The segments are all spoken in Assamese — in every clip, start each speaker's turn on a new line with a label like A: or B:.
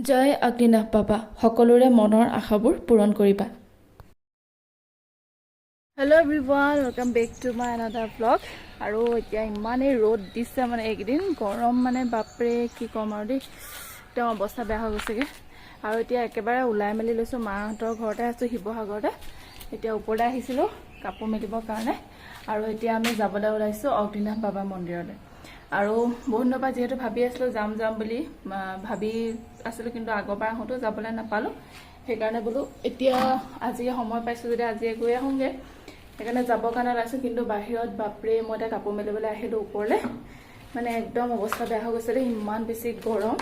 A: জয় অগ্নিনাভ বাবা। সকলোৰে মনৰ আশাবোৰ পূৰণ কৰিবা।
B: Hello everyone, welcome back to my another vlog. আৰু এতিয়া ইমানেই ৰ'দ দিছে, মানে এইকেইদিন গৰম, মানে বাপৰে, কি ক'ম আৰু দেই, একদম অৱস্থা বেয়া হৈ গৈছেগৈ। আৰু এতিয়া একেবাৰে ওলাই মেলি লৈছোঁ, মাহঁতৰ ঘৰতে আছোঁ, শিৱসাগৰতে। এতিয়া ওপৰলৈ আহিছিলোঁ কাপোৰ মেলিবৰ কাৰণে। আৰু এতিয়া আমি যাবলৈ ওলাইছোঁ অগ্নিনাভ বাবা মন্দিৰলৈ। আৰু বহুত দিনৰ পৰা যিহেতু ভাবি আছিলোঁ যাম যাম বুলি ভাবি আছিলোঁ, কিন্তু আগৰবাৰ আহোঁতেও যাবলৈ নাপালোঁ। সেইকাৰণে বোলো এতিয়া আজি সময় পাইছোঁ যেতিয়া আজিয়ে গৈ আহোঁগৈ। সেইকাৰণে যাবৰ কাৰণে ওলাইছোঁ। কিন্তু বাহিৰত বাপৰে, মই এতিয়া কাপোৰ মেলিবলৈ আহিলোঁ ওপৰলৈ, মানে একদম অৱস্থা বেয়া হৈ গৈছে দেই, ইমান বেছি গৰম।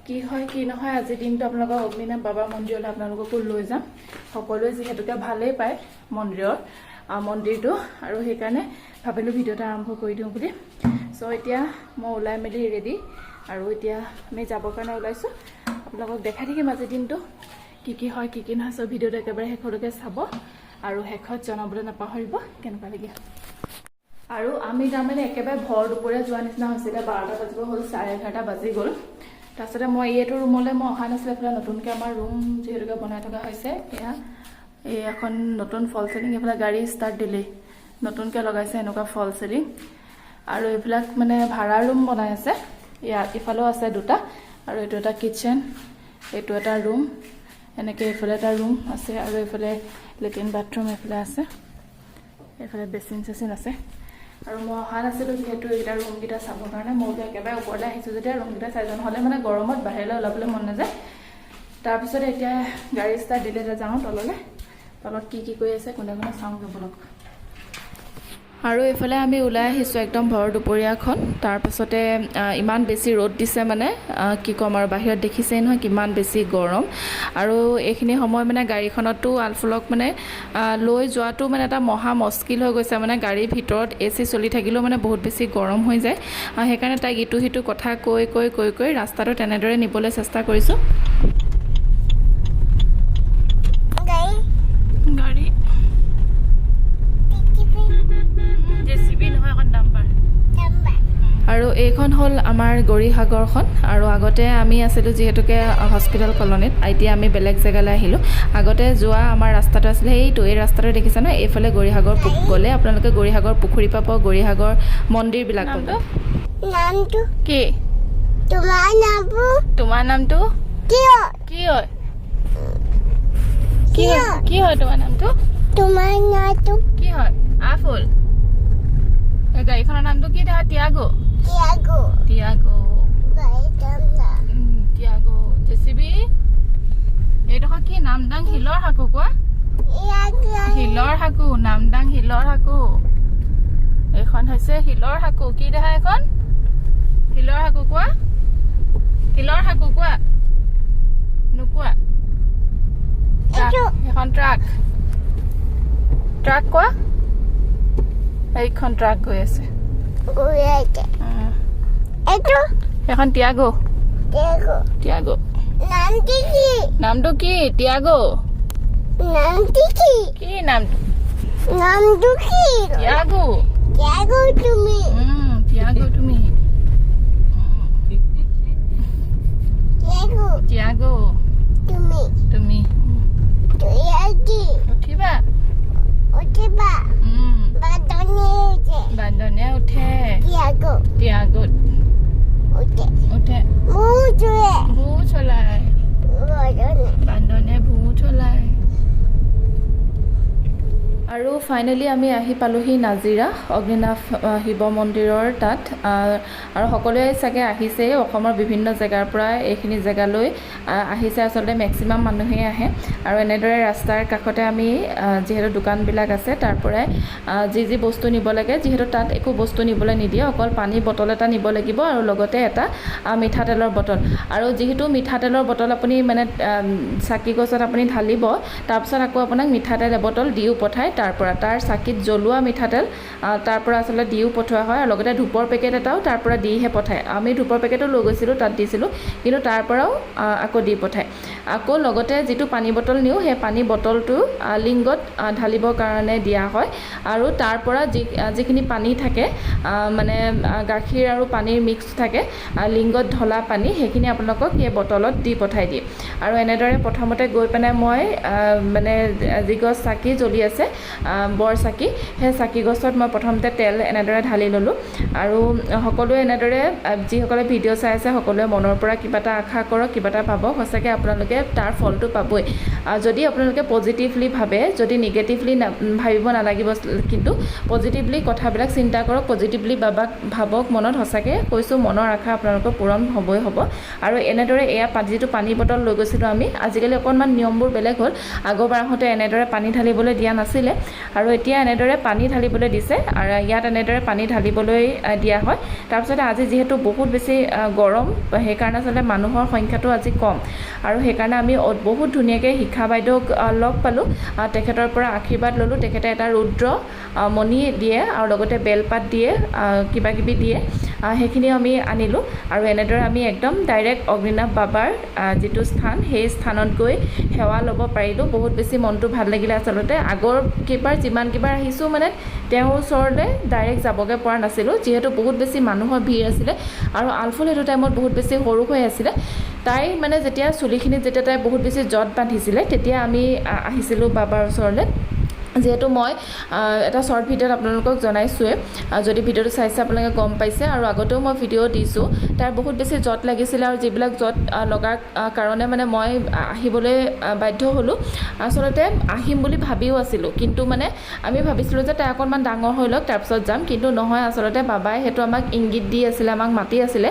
B: কি হয় কি নহয়, আজিৰ দিনটো আপোনালোকক অগ্নিনাভ বাবা মন্দিৰলৈ আপোনালোককো লৈ যাম। সকলোৱে যিহেতুকে ভালেই পায় মন্দিৰটো আৰু সেইকাৰণে ভাবিলোঁ ভিডিঅ'টো আৰম্ভ কৰি দিওঁ বুলি। চ' এতিয়া মই ওলাই মেলি ৰেডি আৰু এতিয়া আমি যাবৰ কাৰণে ওলাইছোঁ। আপোনালোকক দেখাই থাকিম আজিৰ দিনটো কি কি হয়, কি কি নহয়। চ' ভিডিঅ'টো একেবাৰে শেষলৈকে চাব আৰু শেষত জনাবলৈ নাপাহৰিব কেনেকুৱা লাগিল। আৰু আমি তাৰমানে একেবাৰে ভৰ দুপৰীয়া যোৱা নিচিনা হৈছে। এতিয়া 12টা বাজিব হ'ল, 11:30 বাজি গ'ল। তাৰপিছতে মই এইটো ৰুমলৈ মই অহা নাছিলোঁ। এইফালে নতুনকৈ আমাৰ ৰুম যিহেতুকে বনাই থকা হৈছে। এয়া এই এখন নতুন ফল চিলিং, এইফালে গাড়ী ষ্টাৰ্ট দিলেই, নতুনকৈ লগাইছে এনেকুৱা ফল চিলিং। আৰু এইবিলাক মানে ভাড়া ৰুম বনাই আছে। ইয়াত ইফালেও আছে দুটা। আৰু এইটো এটা কিটচেন, এইটো এটা ৰুম, এনেকৈ এইফালে এটা ৰুম আছে আৰু এইফালে লেট্ৰিন বাথৰুম এইফালে আছে, এইফালে বেচিন চেচিন আছে। আৰু মই অহা নাছিলোঁ যিহেতু এইকেইটা ৰুমকেইটা চাবৰ কাৰণে। মই বোলো একেবাৰে ওপৰলৈ আহিছোঁ যেতিয়া ৰুমকেইটা চাই যাওঁ, নহ'লে মানে গৰমত বাহিৰলৈ ওলাবলৈ মন নাযায়। তাৰপিছত এতিয়া গাড়ী ষ্টাৰ্ট দিলে, এতিয়া যাওঁ তললৈ। তলত কি কি কৰি আছে কোনে কোনে চাওঁগৈ ব'লক।
A: আৰু এইফালে আমি ওলাই আহিছোঁ একদম ভৰ দুপৰীয়াখন। তাৰপাছতে ইমান বেছি ৰ'দ দিছে, মানে কি ক'ম আৰু, বাহিৰত দেখিছেই নহয় কিমান বেছি গৰম। আৰু এইখিনি সময় মানে গাড়ীখনতো আলফুলক মানে লৈ যোৱাটো মানে এটা মহা মস্কিল হৈ গৈছে। মানে গাড়ীৰ ভিতৰত এ চি চলি থাকিলেও মানে বহুত বেছি গৰম হৈ যায়। সেইকাৰণে তাইক ইটো সিটো কথা কৈ কৈ কৈ কৈ ৰাস্তাটো তেনেদৰে নিবলৈ চেষ্টা কৰিছোঁ।
C: গাড়ী।
B: গাড়ী। জেচিবি নহয়, এখন ডাম্পাৰ।
A: আৰু এইখন হ'ল আমাৰ গৌৰীসাগৰখন। আৰু আগতে আমি আছিলোঁ যিহেতুকে হস্পিটেল কলনীত, এতিয়া আমি বেলেগ জেগালৈ আহিলোঁ। আগতে যোৱা আমাৰ ৰাস্তাটো আছিলে সেইটো, এই ৰাস্তাটো দেখিছে ন? এইফালে গৌৰীসাগৰ গ'লে আপোনালোকে গৌৰীসাগৰ পুখুৰী পাব, গৌৰীসাগৰ মন্দিৰবিলাক পাব।
C: নামটো?
B: কি?
C: তোমাৰ নামটো?
B: তোমাৰ নামটো?
C: কি?
B: কি হয়? কি হয়? কি হয় তোমাৰ নামটো?
C: তোমাৰ নামটো?
B: কি হয় আফুল? এই গাড়ীখনৰ নামটো কি দেখা? টিয়াগো।
C: টিয়াগো।
B: টিয়াগো।
C: গাড়ী।
B: টিয়াগো জেচিবি। এইডোখৰ কি? নামদাং শিলৰ সাঁকো কোৱা। শিলৰ সাঁকো, নামদাং শিলৰ সাঁকো। এইখন হৈছে শিলৰ সাঁকো। কি দেখা এইখন? শিলৰ সাঁকো কোৱা, শিলৰ সাঁকো কোৱা। নোকোৱা? ট্ৰাক। সেইখন ট্ৰাক, ট্ৰাক কোৱা। এইখন ট্ৰাক গৈ আছে।
C: এইটো।
B: সেইখন টিয়াগো।
C: টিয়াগো।
B: টিয়াগো।
C: নামটো কি?
B: নামটো কি? টিয়াগো।
C: নামটো কি?
B: কি নামটো?
C: নামটো কি?
B: টিয়াগো।
C: টিয়াগো তুমি।
B: টিয়াগো তুমি।
C: টিয়াগো।
B: টিয়াগো।
C: তুমি।
B: তুমি।
C: টিয়াগি।
B: উঠিবা।
C: উঠিবা। বাদনি উঠে।
B: বান্ধনীয়ে উঠে।
C: টিয়াগো।
B: টিয়াগোত।
C: উঠে।
B: উঠে।
C: মোৰ জুয়ে।
B: ভূ চলায়।
C: বাদনি।
B: বান্ধনীয়ে ভূ চলায়।
A: আৰু ফাইনেলি আমি আহি পালোহি নাজিৰা অগ্নিনাভ শিৱ মন্দিৰৰ তাত। আৰু সকলোৱে চাগে আহিছেই, অসমৰ বিভিন্ন জেগাৰ পৰা এইখিনি জেগালৈ আহিছে। আচলতে মেক্সিমাম মানুহেই আহে। আৰু এনেদৰে ৰাস্তাৰ কাষতে আমি যিহেতু দোকানবিলাক আছে, তাৰ পৰাই যি যি বস্তু নিব লাগে, যিহেতু তাত একো বস্তু নিবলৈ নিদিয়ে, অকল পানী বটল এটা নিব লাগিব আৰু লগতে এটা মিঠাতেলৰ বটল। আৰু যিহেতু মিঠাতেলৰ বটল আপুনি মানে চাকি গছত আপুনি ঢালিব, তাৰপিছত আকৌ আপোনাক মিঠাতেল এবটল দিও পঠায়। তাৰ পৰা তাৰ চাকিত জ্বলোৱা মিঠাতেল তাৰ পৰা আচলতে দিও পঠোৱা হয়। আৰু লগতে ধূপৰ পেকেট এটাও তাৰ পৰা দিহে পঠায়। আমি ধূপৰ পেকেটো লৈ গৈছিলোঁ, তাত দিছিলোঁ, কিন্তু তাৰ পৰাও আকৌ দি পঠায়। আকৌ লগতে যিটো পানী বটল নিওঁ, সেই পানী বটলটো লিংগত ঢালিবৰ কাৰণে দিয়া হয়। আৰু তাৰ পৰা যিখিনি পানী থাকে, মানে গাখীৰ আৰু পানীৰ মিক্স থাকে, লিংগত ঢলা পানী, সেইখিনি আপোনালোকক সেই বটলত দি পঠাই দিয়ে। আৰু এনেদৰে প্ৰথমতে গৈ পেলাই মই মানে যিগছ চাকি জ্বলি আছে, বৰ চাকি, সেই চাকি গছত মই প্ৰথমতে তেল এনেদৰে ঢালি ল'লোঁ। আৰু সকলোৱে এনেদৰে যিসকলে ভিডিঅ' চাই আছে, সকলোৱে মনৰ পৰা কিবা এটা আশা কৰক, কিবা এটা ভাবক, সঁচাকৈ আপোনালোকে তাৰ ফলটো পাবই, যদি আপোনালোকে পজিটিভলি ভাবে। যদি নিগেটিভলি ভাবিব নালাগিব, কিন্তু পজিটিভলি কথাবিলাক চিন্তা কৰক, পজিটিভলি বাবাক ভাবক মনত। সঁচাকৈ কৈছোঁ, মনৰ আশা আপোনালোকৰ পূৰণ হ'বই হ'ব। আৰু এনেদৰে এয়া যিটো পানী বটল লৈ গৈছিলোঁ আমি, আজিকালি অকণমান নিয়মবোৰ বেলেগ হ'ল। আগৰবাৰ আহোঁতে এনেদৰে পানী ঢালিবলৈ দিয়া নাছিলে আৰু এতিয়া এনেদৰে পানী ঢালিবলৈ দিছে। আৰু ইয়াত এনেদৰে পানী ঢালিবলৈ দিয়া হয়। তাৰপিছতে আজি যিহেতু বহুত বেছি গৰম, সেইকাৰণে আচলতে মানুহৰ সংখ্যাটো আজি কম আৰু সেইকাৰণে আমি বহুত ধুনীয়াকৈ শিখা বাইদেউক লগ পালোঁ। তেখেতৰ পৰা আশীৰ্বাদ ল'লোঁ। তেখেতে এটা ৰুদ্ৰ মণি দিয়ে আৰু লগতে বেলপাত দিয়ে, কিবা কিবি দিয়ে, সেইখিনিও আমি আনিলোঁ। আৰু এনেদৰে আমি একদম ডাইৰেক্ট অগ্নিনাভ বাবাৰ যিটো স্থান, সেই স্থানত গৈ সেৱা ল'ব পাৰিলোঁ। বহুত বেছি মনটো ভাল লাগিলে। আচলতে আগৰ কেইবাৰ যিমান কেইবাৰ আহিছোঁ, মানে তেওঁৰ ওচৰলৈ ডাইৰেক্ট যাবগৈ পৰা নাছিলোঁ, যিহেতু বহুত বেছি মানুহৰ ভিৰ আছিলে আৰু আলফুল সেইটো টাইমত বহুত বেছি সৰু হৈ আছিলে। তাই মানে যেতিয়া চুলিখিনিত যেতিয়া তাই বহুত বেছি জঁট বান্ধিছিলে, তেতিয়া আমি আহিছিলোঁ বাবাৰ ওচৰলৈ। যিহেতু মই এটা শ্বৰ্ট ভিডিঅ'ত আপোনালোকক জনাইছোঁৱে, যদি ভিডিঅ'টো চাইছে আপোনালোকে গম পাইছে আৰু আগতেও মই ভিডিঅ' দিছোঁ, তাৰ বহুত বেছি জঁট লাগিছিলে আৰু যিবিলাক জঁট লগাৰ কাৰণে মানে মই আহিবলৈ বাধ্য হ'লোঁ। আচলতে আহিম বুলি ভাবিও আছিলোঁ, কিন্তু মানে আমি ভাবিছিলোঁ যে তাই অকণমান ডাঙৰ হৈ লওক, তাৰপিছত যাম। কিন্তু নহয়, আচলতে বাবাই সেইটো আমাক ইংগিত দি আছিলে, আমাক মাতি আছিলে।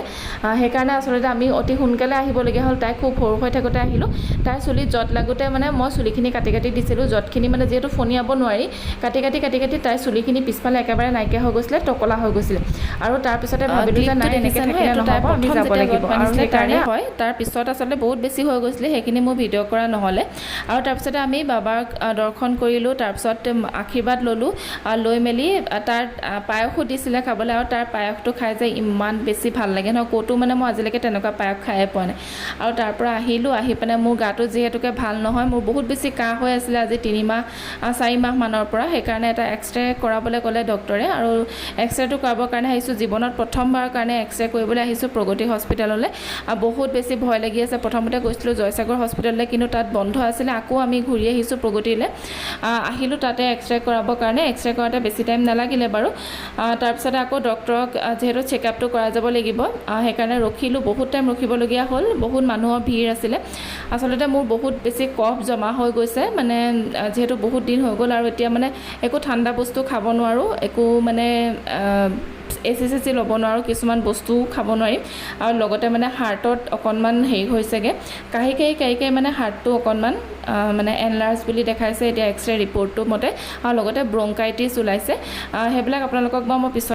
A: সেইকাৰণে আচলতে আমি অতি সোনকালে আহিবলগীয়া হ'ল। তাই খুব সৰু হৈ থাকোঁতে আহিলোঁ। তাইৰ চুলিত জঁট লাগোঁতে মানে মই চুলিখিনি কাটি কাটি দিছিলোঁ। জঁটখিনি মানে যিহেতু ফণিয়াব নোৱাৰি, কাটি কাটি কাটি কাটি তাইৰ চুলিখিনি পিছফালে একেবাৰে নাইকিয়া হৈ গৈছিলে, টকলা হৈ গৈছিলে। আৰু তাৰপিছতে ভাবিলোঁ যে নাই, এনেকৈ থাকিলে নহ'ব, আমি যাব লাগিব। আৰু সেইকাৰণে হয়, তাৰ পিছত আচলতে বহুত বেছি হৈ গৈছিলে, সেইখিনি মোৰ ভিডিঅ' কৰা নহ'লে। আৰু তাৰপিছতে আমি বাবাক দৰ্শন কৰিলোঁ, তাৰপিছত আশীৰ্বাদ ল'লোঁ। লৈ মেলি তাৰ পায়সো দিছিলে খাবলৈ আৰু তাৰ পায়সটো খাই যে ইমান বেছি ভাল লাগে নহয়, ক'তো মানে মই আজিলৈকে তেনেকুৱা পায়স খায়ে পোৱা নাই। আৰু তাৰ পৰা আহিলোঁ। আহি পেলাই মোৰ গাটো যিহেতুকে ভাল নহয়, মোৰ বহুত বেছি কাহ হৈ আছিলে আজি 3 মাহ 4 মাহমানৰ পৰা, সেইকাৰণে এটা এক্স-ৰে কৰাবলৈ ক'লে ডক্টৰে আৰু এক্স-ৰেটো কৰাবৰ কাৰণে আহিছোঁ। জীৱনত প্ৰথমবাৰৰ কাৰণে এক্স-ৰে কৰিবলৈ আহিছোঁ প্ৰগতি হস্পিটেললৈ আৰু বহুত বেছি ভয় লাগি আছে। প্ৰথমতে গৈছিলোঁ জয়সাগৰ হস্পিটেললৈ, কিন্তু তাত বন্ধ আছিলে। আকৌ আমি ঘূৰি আহিছোঁ প্ৰগতিলৈ। আহিলোঁ তাতে এক্স-ৰে কৰাবৰ কাৰণে। এক্স-ৰে কৰাওঁতে বেছি টাইম নালাগিলে বাৰু। তাৰপিছতে আকৌ ডক্টৰক যিহেতু চেকআপটো কৰাই যাব লাগিব, সেইকাৰণে ৰখিলোঁ। বহুত টাইম ৰখিবলগীয়া হ'ল, বহুত মানুহৰ ভিৰ আছিলে। আচলতে মোৰ বহুত বেছি কফ জমা হৈ গৈছে, মানে যিহেতু বহুত দিন হৈ গ'ল আৰু এতিয়া মানে একো ঠাণ্ডা বস্তু খাব নোৱাৰোঁ, একো মানে এচি চেচি ল'ব নোৱাৰোঁ, কিছুমান বস্তুও খাব নোৱাৰিম। আৰু লগতে মানে হাৰ্টত অকণমান হেৰি হৈছেগৈ, কাহি কাহি কাহি কাহি মানে হাৰ্টটো অকণমান মানে এনলাৰ্জ বুলি দেখাইছে এতিয়া এক্স ৰে ৰিপৰ্টটোৰ মতে আৰু লগতে ব্ৰংকাইটিছ ওলাইছে। সেইবিলাক আপোনালোকক বাৰু মই পিছত